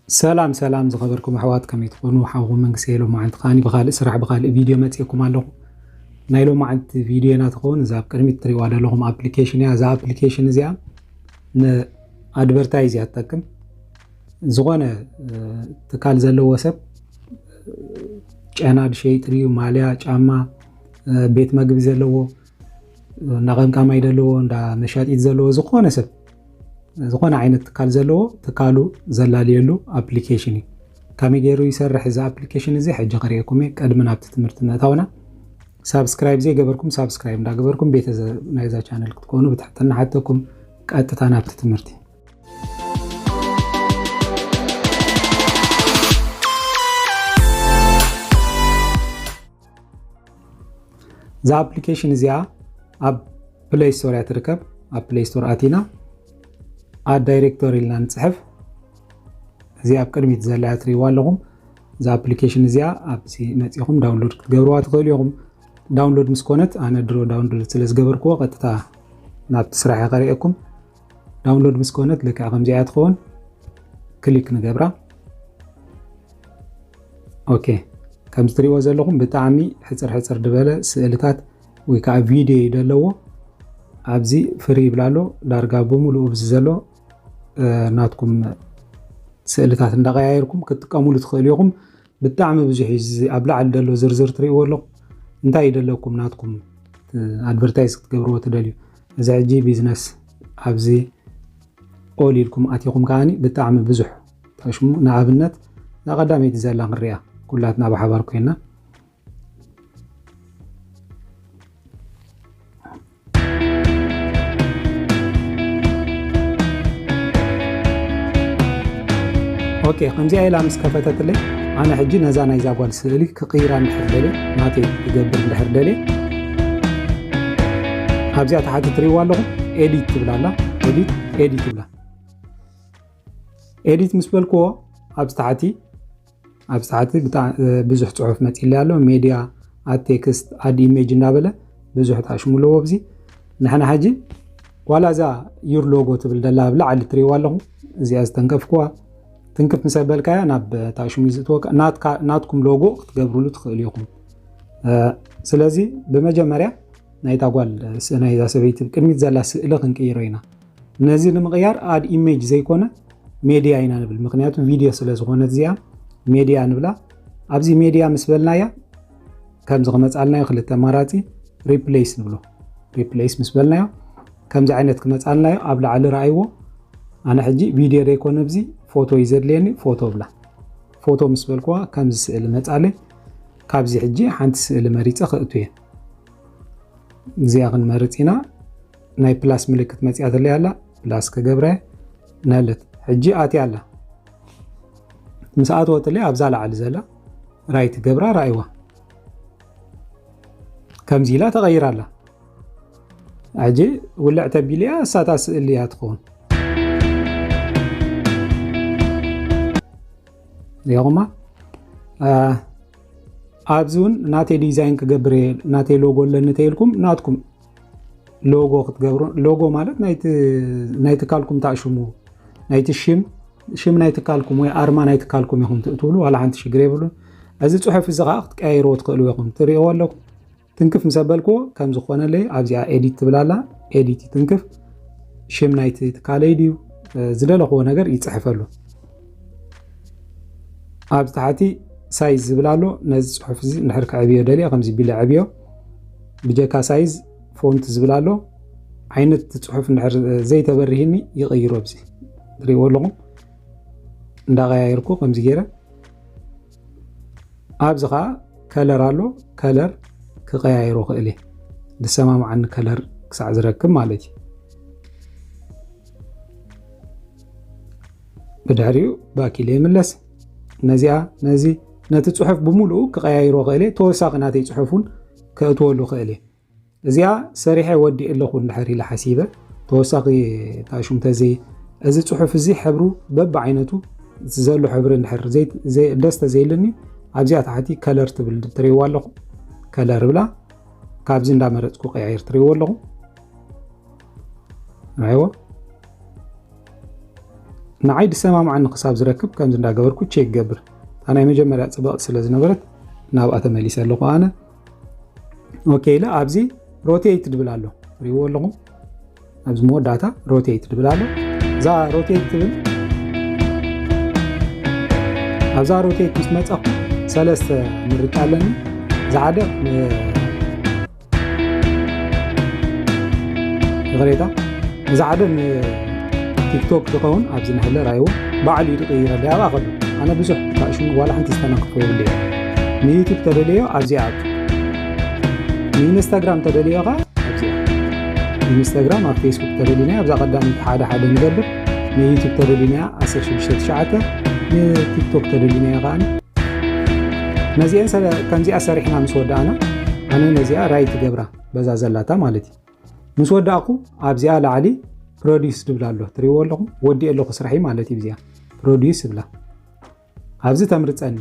ሰላም ሰላም ዝኸበርኩም ኣሕዋት፣ ከመይ ትኾኑ? ሓውኹም መንግስቲ ሎማዓንቲ ከዓኒ ብኻልእ ስራሕ ብኻልእ ቪድዮ መፂእኩም ኣለኹ። ናይ ሎማዓንቲ ቪድዮና ትኸውን እዛ ኣብ ቅድሚት ትሪእዋ ዘለኹም ኣፕሊኬሽን እያ። እዛ ኣፕሊኬሽን እዚኣ ንኣድቨርታይዝ እያ ትጠቅም። ዝኾነ ትካል ዘለዎ ሰብ ጨና ድሸይጥ ድዩ፣ ማልያ፣ ጫማ፣ ቤት መግቢ ዘለዎ፣ እንዳ ቀምቃማይ ዘለዎ፣ እንዳ መሻጢት ዘለዎ፣ ዝኾነ ሰብ ዝኾነ ዓይነት ትካል ዘለዎ ትካሉ ዘላልየሉ ኣፕሊኬሽን እዩ። ከመይ ገይሩ ይሰርሕ እዚ ኣፕሊኬሽን እዚ ሕጂ ከርእየኩም እየ። ቅድሚ ናብቲ ትምህርቲ ምእታውና ሳብስክራይብ ዘይገበርኩም ሳብስክራይብ እንዳገበርኩም ቤተሰብ ናይዛ ቻነል ክትኮኑ ብትሕትና ሓተኩም። ቀጥታ ናብቲ ትምህርቲ። እዛ ኣፕሊኬሽን እዚኣ ኣብ ፕሌይ ስቶር እያ ትርከብ። ኣብ ፕሌይ ስቶር ኣቲና ኣድ ዳይሬክቶር ኢልና ንፅሕፍ። እዚ ኣብ ቅድሚት ዘላ እያ ትሪእዋ ኣለኹም። እዛ ኣፕሊኬሽን እዚኣ ኣብዚ መፂኹም ዳውንሎድ ክትገብርዋ ትኽእሉ ኢኹም። ዳውንሎድ ምስ ኮነት ኣነ ድሮ ዳውንሎድ ስለ ዝገበርክዎ ቀጥታ ናብቲ ስራሕ እየ ከርእየኩም። ዳውንሎድ ምስ ኮነት ልክዕ ከምዚኣ ትኸውን። ክሊክ ንገብራ። ኦኬ፣ ከምዚ ትሪእዎ ዘለኹም ብጣዕሚ ሕፅር ሕፅር ዝበለ ስእልታት ወይ ከዓ ቪድዮ እዩ ዘለዎ። ኣብዚ ፍሪ ይብላ ኣሎ። ዳርጋ ብምሉኡ ኣብዚ ዘሎ ናትኩም ስእልታት እንዳቀያየርኩም ክትጥቀሙሉ ትኽእሉ ኢኹም። ብጣዕሚ ብዙሕ እዩ። እዚ ኣብ ላዕሊ ዘሎ ዝርዝር ትሪእዎ ኣለኹም። እንታይ ይደለኩም ናትኩም ኣድቨርታይዝ ክትገብርዎ ትደልዩ? እዚ ሕጂ ቢዝነስ ኣብዚ ኦል ኢልኩም ኣቲኹም ከዓኒ ብጣዕሚ ብዙሕ ተሽሙ። ንኣብነት እዛ ቀዳመይቲ ዘላ ክንሪኣ ኩላትና ብሓባር ኮይና። ኦኬ፣ ከምዚኣ ኢላ ምስ ከፈተትለይ ኣነ ሕጂ ነዛ ናይዛ ጓል ስእሊ ክቕይራ እንድሕር ደልየ፣ ናተይ ክገብር እንድሕር ደልየ ኣብዚኣ ታሕቲ ትሪእዋ ኣለኹም ኤዲት ትብላ ኣላ። ኤዲት ኤዲት ትብላ። ኤዲት ምስ በልክዎ ኣብዚ ታሕቲ ኣብዚ ታሕቲ ብዙሕ ፅሑፍ መፂለ ኣሎ። ሜድያ ኣድ ቴክስት ኣድ ኢሜጅ እንዳበለ ብዙሕ ጣሽሙ ኣለዎ። ኣብዚ ንሕና ሕጂ ዋላ እዛ ዩር ሎጎ ትብል ደላ ኣብ ላዕሊ ትሪእዋ ኣለኹም። እዚኣ ዝተንከፍክዋ ትንክፍ ምስ ኣበልካያ ናብ ጣሽሙ እዩ ዝእትወካ። ናትኩም ሎጎ ክትገብርሉ ትኽእሉ ኢኹም። ስለዚ ብመጀመርያ ናይታ ጓል ናይዛ ሰበይቲ ቅድሚት ዘላ ስእሊ ክንቅይሮ ኢና። ነዚ ንምቕያር ኣድ ኢሜጅ ዘይኮነ ሜድያ ኢና ንብል። ምክንያቱ ቪድዮ ስለ ዝኾነት እዚኣ ሜድያ ንብላ። ኣብዚ ሜድያ ምስ በልናያ ከምዚ ክመፃልናዮ ክልተ ኣማራፂ ሪፕሌስ ንብሎ። ሪፕሌስ ምስ በልናዮ ከምዚ ዓይነት ክመፃልናዮ ኣብ ላዕሊ ረኣይዎ። ኣነ ሕጂ ቪድዮ ዘይኮነ ኣብዚ ፎቶ እዩ ዘድልየኒ፣ ፎቶ ብላ። ፎቶ ምስ በልክዋ ከምዚ ስእሊ መፃለይ። ካብዚ ሕጂ ሓንቲ ስእሊ መሪፀ ክእቱ እየ። እዚኣ ክንመርፅ ኢና። ናይ ፕላስ ምልክት መፂኣትለይ ኣላ። ፕላስ ክገብረ ነለት ሕጂ ኣትያ ኣላ። ምስ ኣትወትለይ ኣብዛ ላዕሊ ዘላ ራይት ገብራ ረኣይዋ። ከምዚ ኢላ ተቐይራ ኣላ። ሕጂ ውልዕ ተቢልያ እሳታ ስእሊ እያ ትኸውን። ሪኹማ። ኣብዚ እውን ናተይ ዲዛይን ክገብር እየ፣ ናተይ ሎጎ ኣለኒ ተይልኩም ናትኩም ሎጎ ክትገብሩ። ሎጎ ማለት ናይ ትካልኩም ታሽሙ፣ ናይቲ ሽም ሽም ናይ ትካልኩም ወይ ኣርማ ናይ ትካልኩም ኢኹም ትእትውሉ፣ ዋላ ሓንቲ ሽግር የብሉን። እዚ ፅሑፍ እዚ ከዓ ክትቀያይርዎ ትኽእሉ ኢኹም። ትሪእዎ ኣለኩም። ትንክፍ ምስ ኣበልክዎ ከም ዝኾነለይ ኣብዚኣ ኤዲት ትብል ኣላ። ኤዲት ትንክፍ ሽም ናይቲ ትካለይ ድዩ ዝደለኽዎ ነገር ይፅሕፈሉ። ኣብ ታሕቲ ሳይዝ ዝብል ኣሎ። ነዚ ፅሑፍ እዚ እንድሕር ከዕብዮ ደልየ ከምዚ ቢለ ዕብዮ። ብጀካ ሳይዝ ፎንት ዝብል ኣሎ። ዓይነት እቲ ፅሑፍ እንድሕር ዘይተበሪህኒ ይቕይሮ። ኣብዚ ትሪእዎ ኣለኹም እንዳቐያየርኩ ከምዚ ገይረ ኣብዚ ኸዓ ከለር ኣሎ። ከለር ክቐያይሮ ክእል እየ ዝሰማምዓኒ ከለር ክሳዕ ዝረክብ ማለት እዩ። ብድሕሪኡ ባክ ኢለ ይምለስ። ነዚኣ ነዚ ነቲ ፅሑፍ ብምሉኡ ክቐያይሮ ክእል እየ። ተወሳኺ ናተይ ፅሑፍ እውን ከእትወሉ ክእል እየ። እዚኣ ሰሪሐ ወዲእ ኣለኹ እንድሕር ኢለ ሓሲበ ተወሳኺ ታሹም ተዘይ እዚ ፅሑፍ እዚ ሕብሩ በብዓይነቱ ዘሎ ሕብሪ እንድሕር ደስ ተዘይልኒ ኣብዚኣ ታሕቲ ከለር ትብል ትሪእዋ ኣለኹ። ከለር ብላ ካብዚ እንዳመረፅኩ ቀያይር ትሪእዎ ኣለኹ። ራይዎ ንዓይ ዝሰማምዓኒ ክሳብ ዝረክብ ከምዚ እንዳገበርኩ ቼክ ገብር። እታ ናይ መጀመርያ ጽብቕቲ ስለ ዝነበረት ናብኣ ተመሊሰ ኣለኹ ኣነ። ኦኬ ኢለ ኣብዚ ሮቴት ድብል ኣሎ፣ ሪዎ ኣለኹም። ኣብዚ መወዳእታ ሮቴት ድብል ኣሎ። እዛ ሮቴት ትብል ኣብዛ ሮቴት ምስ መጻኹ ሰለስተ ምርጫ ኣለኒ። ዝሓደ ይቕሬታ፣ እዚ ሓደ ንቲክቶክ ዝኸውን ኣብዚ ንሕለ ራይዎ ባዕሉ እዩ ዝቕይረለይ። ኣብኣ ከሎ ኣነ ብዙሕ ታእሽሙ ዋላ ሓንቲ ዝተነክፎ የብለይ። ንዩቱብ ተደለዮ ኣብዚኣ ኣቱ፣ ንኢንስታግራም ተደለዮ ኸዓ ኣብዚኣ። ኢንስታግራም ኣብ ፌስቡክ ተደሊናዮ ኣብዛ ቀዳመይቲ ሓደ ሓደ ንገብር፣ ንዩቱብ ተደሊናያ ዓሰርተ ሽዱሽተ ትሽዓተ፣ ንቲክቶክ ተደሊናዮ ኸዓ ነዚአን ከምዚኣ ሰሪሕና ምስ ወዳእና ኣነ ነዚኣ ራይት ገብራ በዛ ዘላታ ማለት እዩ። ምስ ወዳእኩ ኣብዚኣ ላዕሊ ፕሮዲስ ድብል ኣሎ ትሪእዎ ኣለኹም። ወዲእ ኣለኹ ስራሒ ማለት እዩ። እዚኣ ፕሮዲስ እብላ ኣብዚ ተምርፀኒ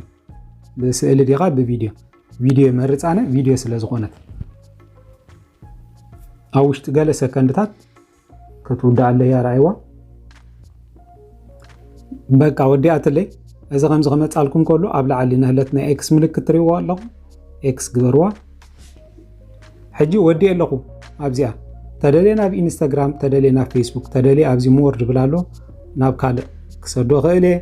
ብስእሊ ዲኻ ብቪድዮ። ቪድዮ መርፃነ ቪድዮ ስለ ዝኾነት ኣብ ውሽጢ ገለ ሰከንድታት ክትውዳእ ኣለያ። ረኣይዋ በቃ ወዲኣትለይ። እዚ ከምዚ ክመፃልኩም ከሎ ኣብ ላዕሊ ንህለት ናይ ኤክስ ምልክት ትሪእዎ ኣለኹም። ኤክስ ግበርዋ። ሕጂ ወዲእ ኣለኹ ኣብዚኣ። ተደልየ ናብ ኢንስታግራም፣ ተደልየ ናብ ፌስቡክ፣ ተደልየ ኣብዚ ሞር ድብል ኣሎ ናብ ካልእ ክሰዶ ክእል እየ።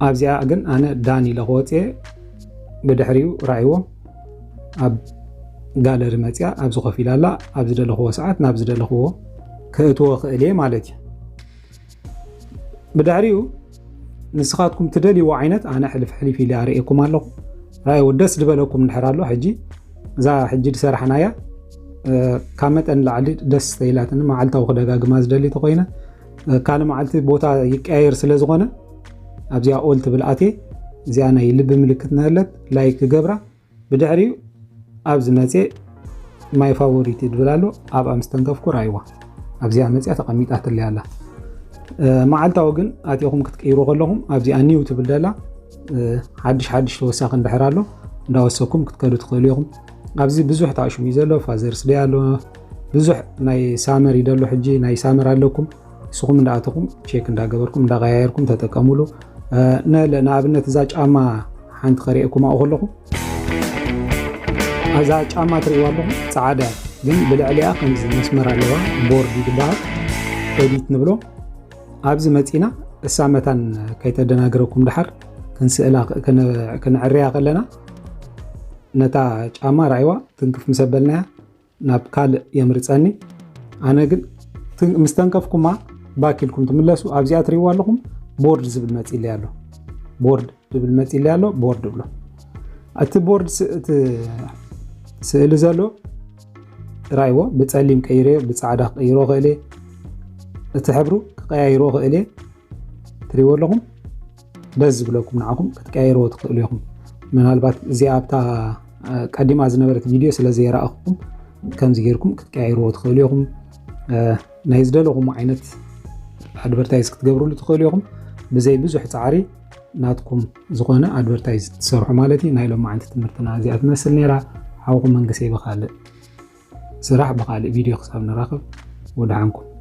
ኣብዚኣ ግን ኣነ ዳን ኢለ ክወፅየ ብድሕሪኡ ራእይዎ ኣብ ጋለሪ መፅያ ኣብዚ ኮፍ ኢላ ኣላ። ኣብ ዝደለኽዎ ሰዓት ናብ ዝደለኽዎ ክእትዎ ክእል እየ ማለት እዩ። ብድሕሪኡ ንስኻትኩም ትደልይዎ ዓይነት ኣነ ሕልፍ ሕልፍ ኢለ ኣርእየኩም ኣለኹ። ራእይዎ ደስ ዝበለኩም እንድሕር ኣሎ ሕጂ እዛ ሕጂ ዝሰራሕናያ ካብ መጠን ላዕሊ ደስ ተኢላትኒ መዓልታዊ ክደጋግማ ዝደሊ ተኮይነ ካልእ መዓልቲ ቦታ ይቀያየር ስለ ዝኾነ ኣብዚኣ ኦል ትብል ኣትየ እዚኣ ናይ ልቢ ምልክት ንህለት ላይክ ክገብራ ብድሕሪኡ ኣብዚ መፅየ ማይ ፋቮሪት ድብል ኣሎ ኣብኣ ምስ ተንከፍኩ ራይዋ ኣብዚኣ መፅያ ተቐሚጣትለይ ኣላ። መዓልታዊ ግን ኣቲኹም ክትቅይሩ ከለኹም ኣብዚኣ ኒው ትብል ደላ ሓድሽ ሓድሽ ተወሳኺ እንድሕር ኣሎ እንዳወሰኩም ክትከዱ ትኽእሉ ኢኹም። ኣብዚ ብዙሕ ታእሽሙ እዩ ዘሎ ፋዘርስ ደይ ኣሎ ብዙሕ ናይ ሳመር እዩ ዘሎ ሕጂ ናይ ሳመር ኣለኩም ንስኹም እንዳኣተኹም ቼክ እንዳገበርኩም እንዳቀያየርኩም ተጠቀሙሉ። ንኣብነት እዛ ጫማ ሓንቲ ከርእየኩም ኣብኡ ከለኹ እዛ ጫማ ትርእይዋ ኣለኹም ፃዕዳ ግን ብልዕሊኣ ከምዚ መስመር ኣለዋ ቦርድ ይትበሃል ኤዲት ንብሎ ኣብዚ መፂና እሳ መታን ከይተደናግረኩም ድሓር ክንስእላ ክንዕርያ ከለና ነታ ጫማ ራእይዋ ትንክፍ ምስ ኣበልናያ ናብ ካልእ የምርፀኒ ኣነ ግን ምስ ተንከፍኩማ ባክ ኢልኩም ትምለሱ ኣብዚኣ ትሪእዋ ኣለኹም ቦርድ ዝብል መፂለይ ኣሎ ቦርድ ዝብል መፂለይ ኣሎ ቦርድ ብሎ እቲ ቦርድ እቲ ስእሊ ዘሎ ራይዎ ብፀሊም ቀይረዮ ብፃዕዳ ክቀይሮ ክእለ እቲ ሕብሩ ክቀያይሮ ክእለ ትሪእዎ ኣለኹም ደስ ዝብለኩም ንዓኹም ክትቀያይርዎ ትኽእሉ ኢኹም ምናልባት እዚኣ ኣብታ ቀዲማ ዝነበረት ቪድዮ ስለ ዘይረኣኹም ከምዚ ጌርኩም ክትቀያይርዎ ትኽእሉ ኢኹም ናይ ዝደለኹም ዓይነት ኣድቨርታይዝ ክትገብርሉ ትኽእሉ ኢኹም ብዘይ ብዙሕ ፃዕሪ ናትኩም ዝኾነ ኣድቨርታይዝ ትሰርሑ ማለት እዩ ናይ ሎማዓንቲ ትምህርትና እዚኣ ትመስል ነይራ ሓውኹም መንግሰይ ብካልእ ስራሕ ብካልእ ቪድዮ ክሳብ ንራኸብ ወድሓንኩም